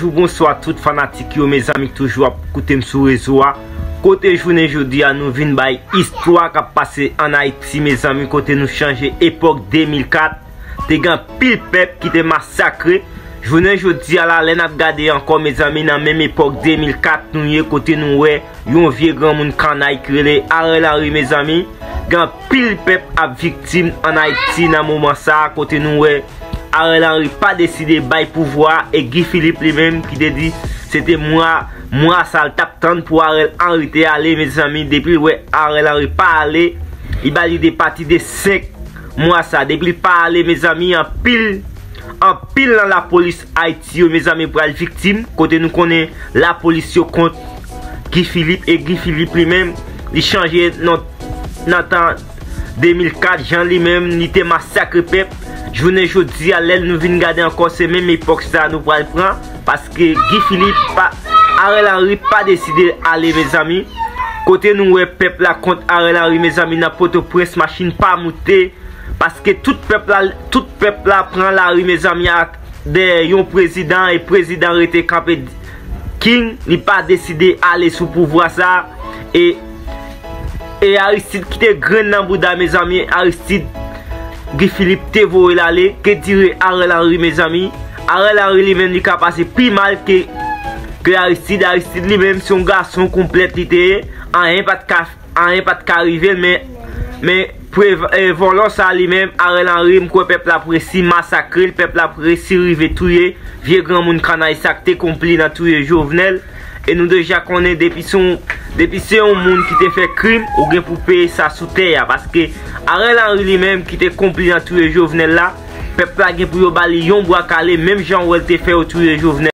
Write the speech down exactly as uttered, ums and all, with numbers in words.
Bonjou, bonswa tout fanatik yo, mezanmi k toujou ap koute m sou rezo a. Kote jounen jodi a nou vin bay istwa k ap pase ann Ayiti, mezanmi, kote nou chanje epòk de mil kat, te gen anpil pèp ki te masakre. Jounen jodi a la, lè n ap gade ankò, mezanmi, nan menm epòk de mil kat nou ye, kote nou wè yon vye granmoun kannay ki rele Ariel Henry, mezanmi. Gen anpil pèp ap viktim ann Ayiti nan moman sa a, kote nou wè Ariel Henry pa deside bay pouvwa a, e Guy Philippe li menm ki te di se te mwa, mwa sa l t ap tann pou Ariel Henry te ale, mezanmi. Depi l wè Ariel Henry pa ale, li ba li de pati de senk mwa sa. Depi l pa ale, mezanmi, anpil, anpil nan lapolis Ayiti yo, mezanmi, pral viktim, kote nou konnen lapolis yo kont Guy Philippe, e Guy Philippe li menm, li chanje nan, nan tan de mil kat, jan li menm, li te masakre pèp. Jounen jodi a, lè nou vin gade ankò, se menm epòk sa nou pral pran, paske Guy Philippe pa, Ariel Henry pa deside ale, mezanmi. Kote nou wè pèp la kont Ariel Henry, mezanmi, nan Pòtoprens, machin pa moute, paske tout pèp la, tout pèp la pran lari, mezanmi, ak dèyè yon prezidan, e prezidan rete kanpe king, li pa deside ale sou pouvwa sa. E, e Aristide kite grenn nan bouda, mezanmi. Aristide, Guy Philippe te voye l ale. Ke dire Ariel Henry, mezanmi? Ariel Henry li menm, li ka pase pi mal ke, ke Aristide. Aristide li menm se yon gason konplèt li te ye. Anyen pa t ka, anyen pa t ka rive l, men, men pre, e, vòlò sa li menm, Ariel Henry, m kwè pèp la ap resi masakre l, pèp la ap resi rive touye vye granmoun kannay sa k te konpli nan touye Jovenel. E nou deja konnen depi se yon, depi se yon moun ki te fè krim, ou gen pou peye sa sou tè a. Paske Ariel Henry li menm ki te konpli nan touye Jovenel la, pèp la gen pou yo ba li yon bwa kale, menm jan w wè l te fè yo touye Jovenel.